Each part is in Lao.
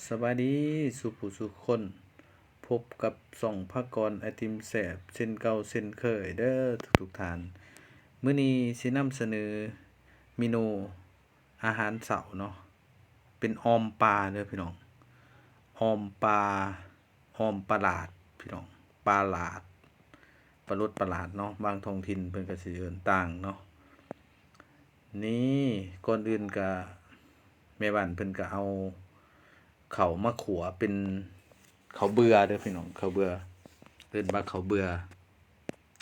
ສະບາຍດີສູ່ຜູ້ສູ່ຄົນ, ພົບກັບຊ່ອງພາກອນໄອຕິມແຊບເຊັ່ນເກົ່າເຊັ່ນເຄີຍເດີທຸກໆທ່ານ. ມື້ນີ້ຊິນຳສະເໜີເມນູອາຫານເຊົ້າເນາະ, ເປັນອ່ອມປາເດີພີ່ນ້ອງ, ອ່ອມປາ ອ່ອມປາຫຼາດພີ່ນ້ອງ, ປາຫຼາດ, ປາລົດປາຫຼາດເນາະ, ບາງທ້ອງຖິ່ນເພິ່ນກໍຊິເອີ້ນຕ່າງເນາະ. ນີ້ ກ່ອນອື່ນກະ ແມ່ບ້ານເພິ່ນກະເອົາເຂົ້າມາຂົ້ວເປັນເຂົ້າເບືອເດີພີ່ນ້ອງ, ເຂົ້າເບືອ ເອີ້ນວ່າເຂົ້າເບືອ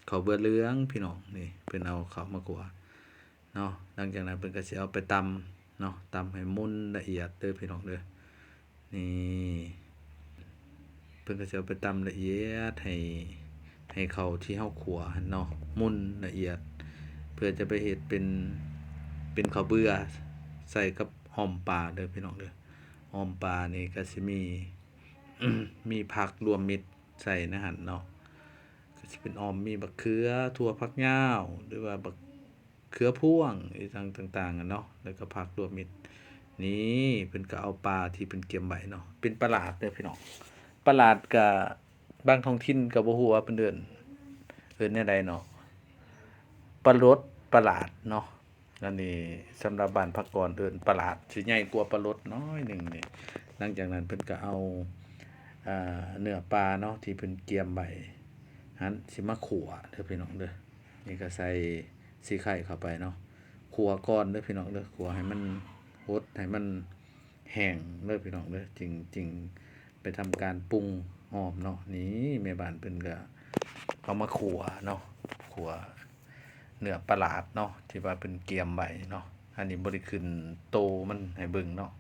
ເຂົ້າເບືອເຫຼືອງພີ່ນ້ອງ. ນີ້ເພິ່ນເອົາເຂົ້າມາຂົ້ວເນາະ, ຫຼັງຈາກນັ້ນເພິ່ນກະຊິເອົາໄປຕຳເນາະ, ຕຳໃຫ້ໝຸ່ນລະອຽດເດີພີ່ນ້ອງເດີ. ນີ້ ເພິ່ນກໍຊິເອົາໄປຕຳລະອຽດໃຫ້ ໃຫ້ເຂົ້າທີ່ເຮົາຂົ້ວຫັ້ນເນາະ ໝຸ່ນລະອຽດ ເພື່ອຈະໄປເຮັດເປັນ ເປັນເຂົ້າເບືອໃສ່ກັບອ່ອມປາເດີພີ່ນ້ອງເດີ. ອ່ອມປານີ້ກໍຊິມີ ມີຜັກລວມມິດໃສ່ໃນຫັ້ນເນາະ, ກໍຊິເປັນອ່ອມ ມີບັກເຂືອ ຖົ່ວ ຜັກຍາວ ຫຼືວ່າບັກ ເຂືອພວງ ອີ່ຫຍັງຕ່າງໆຫັ້ນເນາະ, ແລ້ວກໍຜັກລວມມິດ. ນີ້ເພິ່ນກໍເອົາປາທີ່ເພິ່ນກຽມໄວ້ເນາະ, ເປັນປາຫຼາດເດີພີ່ນ້ອງ. ປາຫຼາດກະບາງທ້ອງຖິ່ນກໍບໍ່ຮູ້ວ່າເພິ່ນເອີ້ນ ເອີ້ນແນວໃດເນາະ, ປາລົດ ປາຫຼາດເນາະ. ອັນນີ້ສຳລັບບ້ານພາກອນເອີ້ນປາຫຼາດ, ຊິໃຫຍ່ກວ່າປາລົດໜ້ອຍໜຶ່ງນີ້. ຫຼັງຈາກນັ້ນເພິ່ນກໍເອົາ ອ່າ ເນື້ອປາເນາະ ທີ່ເພິ່ນກຽມໄວ້ຫັ້ນ ຊິມາຂົ້ວເດີພີ່ນ້ອງເດີ. ນີ້ກໍໃສ່ ສີໄຄເຂົ້າໄປເນາະ, ຂົ້ວກ່ອນເດີພີ່ນ້ອງເດີ, ຂົ້ວໃຫ້ມັນຫົດ ໃຫ້ມັນແຫ້ງເດີພີ່ນ້ອງເດີ, ຈຶ່ງ ຈຶ່ງໄປທຳການປຸງອ່ອມເນາະ. ນີ້ແມ່ບ້ານເພິ່ນກະເອົາມາຂົ້ວເນາະ, ຂົ້ວເນື້ອປາຫຼາດເນາະ ທີ່ວ່າເພິ່ນກຽມໄວ້ເນາະ. ອັນນີ້ບໍ່ໄດ້ຂຶ້ນໂຕມັນໃຫ້ເບິ່ງເນາະ,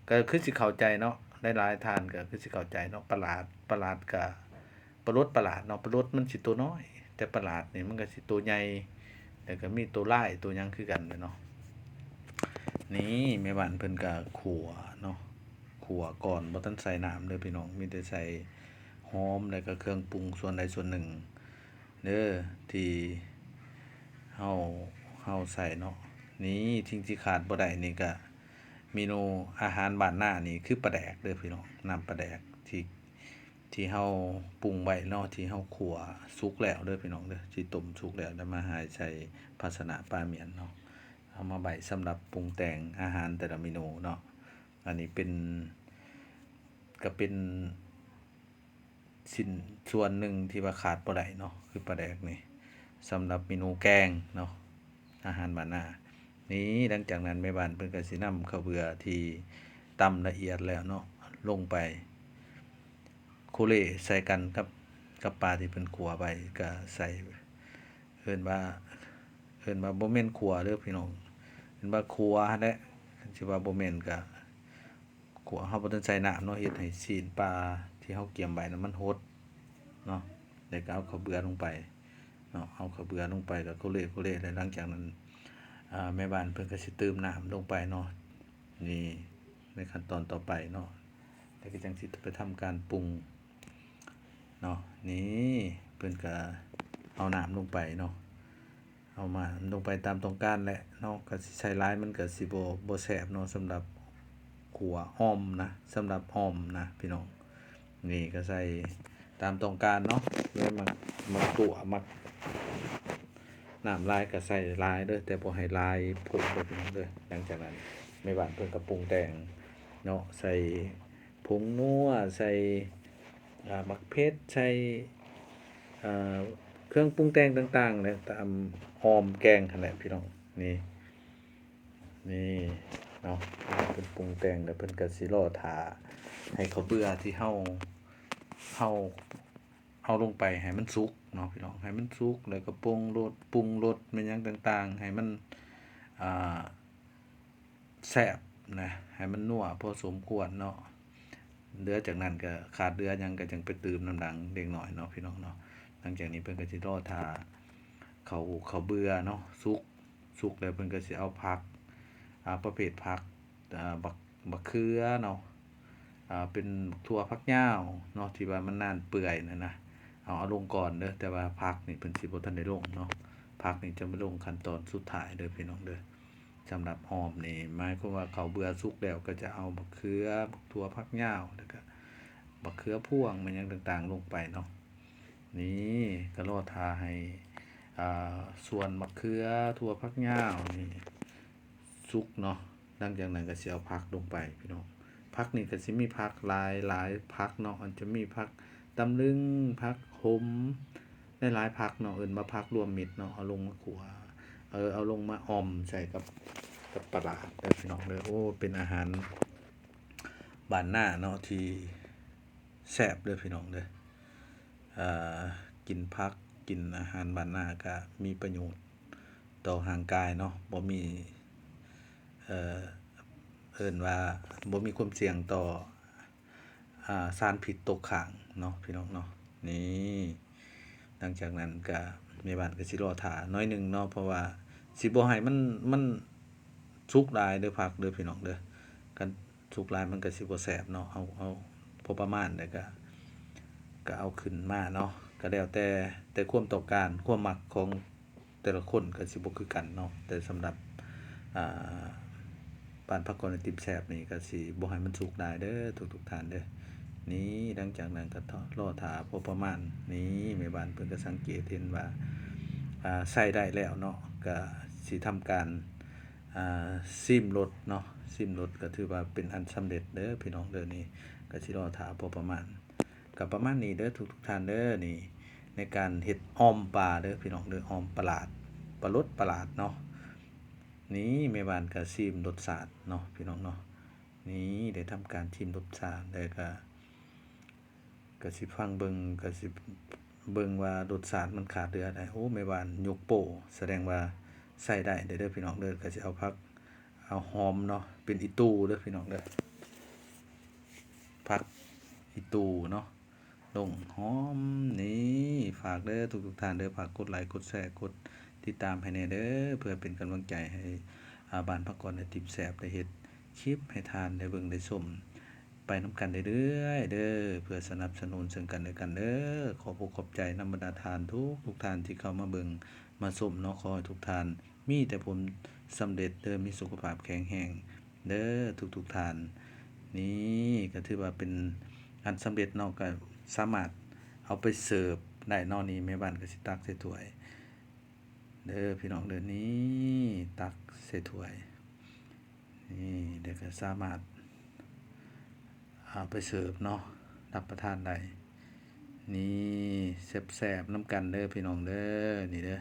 ກໍຄືຊິເຂົ້າໃຈເນາະ, ຫຼາຍໆທ່ານກໍຄືຊິເຂົ້າໃຈເນາະ. ປາຫຼາດ ປາຫຼາດກະ ປາລົດປາຫຼາດເນາະ, ປາລົດມັນຊິໂຕນ້ອຍ ແຕ່ປາຫຼາດນີ້ມັນກໍຊິໂຕໃຫຍ່ ແລ້ວກໍມີໂຕລາຍໂຕຫຍັງຄືກັນແຫຼະເນາະ. ນີ້ແມ່ບ້ານເພິ່ນກໍຂົ້ວເນາະ, ຂົ້ວກ່ອນ ບໍ່ທັນໃສ່ນ້ຳເດີພີ່ນ້ອງ, ມີແຕ່ໃສ່ຫອມ ແລ້ວກໍເຄື່ອງປຸງສ່ວນໃດສ່ວນໜຶ່ງເດີ ທີ່ເຮົາ ເຮົາໃສ່ເນາະ. ນີ້ ສິ່ງທີ່ຂາດບໍ່ໄດ້ນີ້ກໍ ເມນູອາຫານບ້ານນານີ້ຄືປາແດກເດີພີ່ນ້ອງ, ນ້ຳປາແດກທີ່ ທີ່ເຮົາປຸງໄວ້ເນາະ, ທີ່ເຮົາຂົ້ວສຸກແລ້ວເດີພີ່ນ້ອງເດີ, ທີ່ຕົ້ມສຸກແລ້ວ ແລ້ວມາໃຫ້ໃສ່ພາຊະນະປາໝ້ຽນເນາະ, ເອົາມາໄວ້ສຳລັບປຸງແຕ່ງອາຫານແຕ່ລະເມນູເນາະ. ອັນນີ້ເປັນ ກໍເປັນ ຊິ້ນສ່ວນໜຶ່ງທີ່ວ່າຂາດບໍ່ໄດ້ເນາະ ຄືປາແດກນີ້ ສຳລັບເມນູແກງເນາະ ອາຫານບ້ານນານີ້. ຫຼັງຈາກນັ້ນແມ່ບ້ານເພິ່ນກໍຊິນຳເຂົ້າເບືອທີ່ຕຳລະອຽດແລ້ວເນາະ ລົງໄປໂຄເລໃສ່ກັນກັບ ກັບປາທີ່ເພິ່ນຂົ້ວໄວ້ ກໍໃສ່ ເອີ້ນວ່າ ເອີ້ນວ່າບໍ່ແມ່ນຂົ້ວເດີພີ່ນ້ອງ, ເອີ້ນວ່າຂົ້ວຫັ້ນແຫຼະ. ຄັນຊິວ່າບໍ່ແມ່ນກໍ ຂົ້ວ ເຮົາບໍ່ທັນໃສ່ນ້ຳເນາະ, ເຮັດໃຫ້ຊີ້ນປາທີ່ເຮົາກຽມໄວ້ນະມັນຫົດເນາະ, ແລ້ວກໍເອົາເຂົ້າເບືອລົງໄປເນາະ, ເອົາເຂົ້າເບືອລົງໄປ ແລ້ວໂຄເລໂຄເລ ແລ້ວຫຼັງຈາກນັ້ນ ອ່າ ແມ່ບ້ານເພິ່ນກໍຊິຕື່ມນ້ຳລົງໄປເນາະ. ນີ້ໃນຂັ້ນຕອນຕໍ່ໄປເນາະ, ແລ້ວກໍຈັ່ງຊິໄປທຳການປຸງເນາະ. ນີ້ເພິ່ນກໍເອົານ້ຳລົງໄປເນາະ. ເອົາມາລົງໄປຕາມຕ້ອງການແຫຼະເນາະ, ກໍຊິໃສ່ຫຼາຍມັນກໍຊິບໍ່ ບໍ່ແຊບເນາະ ສຳລັບຂົ້ວອ່ອມນະ, ສຳລັບອ່ອມນະພີ່ນ້ອງ. ນີ້ກໍໃສ່ຕາມຕ້ອງການເນາະ, ແມ່ນມັກ ມັກຕົວະ ມັກນ້ຳຫຼາຍກໍໃສ່ຫຼາຍເດີ, ແຕ່ບໍ່ໃຫ້ຫຼາຍໂພດເດີພີ່ນ້ອງເດີ. ຫຼັງຈາກນັ້ນແມ່ບ້ານເພິ່ນກໍປຸງແຕ່ງເນາະ, ໃສ່ ຜົງນົວ ໃສ່ ອ່າ ໝາກເຜັດ ໃສ່ ອ່າ ເຄື່ອງປຸງແຕ່ງຕ່າງໆ ແຫຼະ ຕາມອ່ອມແກງຫັ້ນແຫຼະພີ່ນ້ອງ. ນີ້ ນີ້ເນາະ ເພິ່ນປຸງແຕ່ງແລ້ວ ເພິ່ນກໍຊິລໍຖ້າໃຫ້ເຂົ້າເບືອທີ່ເຮົາ ເຮົາເອົາລົງໄປໃຫ້ມັນສຸກເນາະພີ່ນ້ອງ, ໃຫ້ມັນສຸກ ແລ້ວກໍປຸງລົດ ປຸງລົດແມ່ນຫຍັງຕ່າງໆ ໃຫ້ມັນ ອ່າ ແຊບນະ, ໃຫ້ມັນນົວພໍສົມຄວນເນາະ. ເຫຼືອຈາກນັ້ນກໍຂາດເຫຼືອຫຍັງກໍຈັ່ງໄປຕື່ມນຳຫຼັງເດັກນ້ອຍເນາະພີ່ນ້ອງເນາະ. ຫຼັງຈາກນີ້ເພິ່ນກໍຊິລໍຖ້າເຂົ້າ ເຂົ້າເບືອເນາະສຸກ, ສຸກແລ້ວເພິ່ນກໍຊິເອົາຜັກ ອ່າ ປະເພດຜັກ ອ່າ ບັກ ບັກເຂືອເນາະ, ອ່າ ເປັນຖົ່ວຝັກຍາວເນາະ ທີ່ວ່າມັນນານເປື່ອຍນັ້ນນະ, ເອົາ ເອົາລົງກ່ອນເດີ, ແຕ່ວ່າຜັກນີ້ເພິ່ນຊິບໍ່ທັນໄດ້ລົງເນາະ, ຜັກນີ້ຈະມາລົງຂັ້ນຕອນສຸດທ້າຍເດີພີ່ນ້ອງເດີ. ສຳລັບອອມນີ້ ໝາຍຄວາມວ່າເຂົ້າເບືອສຸກແລ້ວ ກໍຈະເອົາໝາກເຂືອ ໝາກຖົ່ວ ຜັກຍາວ ແລ້ວກໍໝາກເຂືອພວງ ແມ່ນຫຍັງຕ່າງໆລົງໄປເນາະ. ນີ້ກໍລໍຖ້າໃຫ້ ອ່າ ສ່ວນໝາກເຂືອ ຖົ່ວ ຜັກຍາວນີ້ສຸກເນາະ. ຫຼັງຈາກນັ້ນກໍຊິເອົາຜັກລົງໄປພີ່ນ້ອງ. ຜັກນີ້ກໍຊິມີຜັກຫຼາຍໆຜັກເນາະ, ມັນຈະມີຜັກຕຳລຶງ ຜັກຂົມ ຫຼາຍໆຜັກເນາະ, ເອີ້ນວ່າຜັກລວມມິດເນາະ, ເອົາລົງມາຂົ້ວ ເອີ ເອົາລົງມາອ່ອມໃສ່ກັບ ກັບປາຫຼາດເດີພີ່ນ້ອງເດີ. ໂອ້ ເປັນອາຫານບ້ານນາເນາະ ທີ່ແຊບເດີພີ່ນ້ອງເດີ. ເອີ ກິນຜັກ ກິນອາຫານບ້ານນາກະມີປະໂຫຍດຕໍ່ຮ່າງກາຍເນາະ, ບໍ່ມີ ເອີ ເອີ້ນວ່າບໍ່ມີຄວາມສ່ຽງຕໍ່ ອ່າ ສານພິດຕົກຄ້າງເນາະ ພີ່ນ້ອງເນາະ. ນີ້ ຫຼັງຈາກນັ້ນກະ ແມ່ບ້ານກະຊິລໍຖ້າໜ້ອຍໜຶ່ງເນາະ, ເພາະວ່າຊິບໍ່ໃຫ້ມັນ ມັນສຸກຫຼາຍເດີ ຜັກເດີພີ່ນ້ອງເດີ. ຄັນສຸກຫຼາຍມັນກະຊິບໍ່ແຊບເນາະ. ເອົາ ເອົາພໍປະມານ ແລ້ວກະ ກະເອົາຂຶ້ນມາເນາະ, ກະແລ້ວແຕ່ ແຕ່ຄວາມຕ້ອງການ ຄວາມມັກຂອງ ແຕ່ລະຄົນກໍຊິບໍ່ຄືກັນເນາະ, ແຕ່ສຳລັບ ອ່າ ບ້ານພັກກ່ອນໄອຕິມແຊບນີ້ກໍຊິບໍ່ໃຫ້ມັນສຸກຫຼາຍເດີທຸກໆທ່ານເດີ. ນີ້ ຫຼັງຈາກນັ້ນກໍລໍຖ້າພໍປະມານ. ນີ້ ແມ່ບ້ານເພິ່ນກໍສັງເກດເຫັນວ່າ ອ່າ ໃຊ້ໄດ້ແລ້ວເນາະ, ກໍຊິທຳການ ອ່າ ຊີມລົດເນາະ, ຊີມລົດກໍຖືວ່າເປັນອັນສຳເລັດເດີພີ່ນ້ອງເດີ. ນີ້ກໍຊິລໍຖ້າພໍປະມານ. ກໍປະມານນີ້ເດີທຸກໆທ່ານເດີ. ນີ້ ໃນການເຮັດອ່ອມປາເດີພີ່ນ້ອງເດີ, ອ່ອມປາຫຼາດ ປາລົດປາຫຼາດເນາະ. ນີ້ ແມ່ບ້ານກໍຊີມລົດຊາດເນາະ ພີ່ນ້ອງເນາະ. ນີ້ ໄດ້ທຳການຊີມລົດຊາດ ແລ້ວກໍ ກໍຊິຟັງເບິ່ງ ກໍຊິເບິ່ງວ່າລົດຊາດມັນຂາດເຫຼືອໃດ. ໂອ້ ແມ່ບ້ານຍົກໂປ້ ສະແດງວ່າໃຊ້ໄດ້ເດີພີ່ນ້ອງເດີ. ກໍຊິເອົາຜັກ ເອົາຫອມເນາະ ເປັນອີ່ຕູເດີພີ່ນ້ອງເດີ, ຜັກອີ່ຕູເນາະ ດົງຫອມ. ນີ້ ຝາກເດີທຸກໆທ່ານເດີ, ຝາກກົດໄລ ກົດແຊ ກົດຕິດຕາມໃຫ້ແດ່ເດີ ເພື່ອເປັນກຳລັງໃຈໃຫ້ ອ່າ ບ້ານພັກກ່ອນໄອຕິມແຊບໄດ້ເຮັດຄລິບໃຫ້ທ່ານໄດ້ເບິ່ງໄດ້ຊົມໄປນຳກັນເລື້ອຍໆເດີ ເພື່ອສະໜັບສະໜູນເຊິ່ງກັນແລະກັນເດີ. ຂອບອົກຂອບໃຈນຳບັນດາທ່ານທຸກໆທ່ານທີ່ເຂົ້າມາເບິ່ງມາຊົມເນາະ. ຂໍໃຫ້ທຸກທ່ານ ມີແຕ່ຜົນສຳເລັດເດີ, ມີສຸຂະພາບແຂງແຮງເດີທຸກໆທ່ານ. ນີ້ກໍຖືວ່າເປັນອັນສຳເລັດເນາະ, ກໍສາມາດເອົາໄປເສີບໄດ້ເນາະ. ນີ້ແມ່ບ້ານກໍຊິຕັກໃສ່ຖ້ວຍເດີພີ່ນ້ອງເດີ. ນີ້ ຕັກໃສ່ຖ້ວຍ. ນີ້ ແລ້ວກໍສາມາດເອົາໄປເສີບເນາະ ຮັບປະທານໄດ້. ນີ້ ແຊບໆນຳກັນເດີພີ່ນ້ອງເດີ. ນີ້ເດີ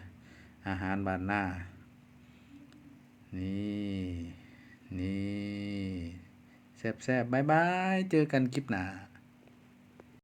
ອາຫານບ້ານນາ. ນີ້ ນີ້ ແຊບໆ. ບາຍບາຍ ເຈີກັນຄລິບໜ້າ.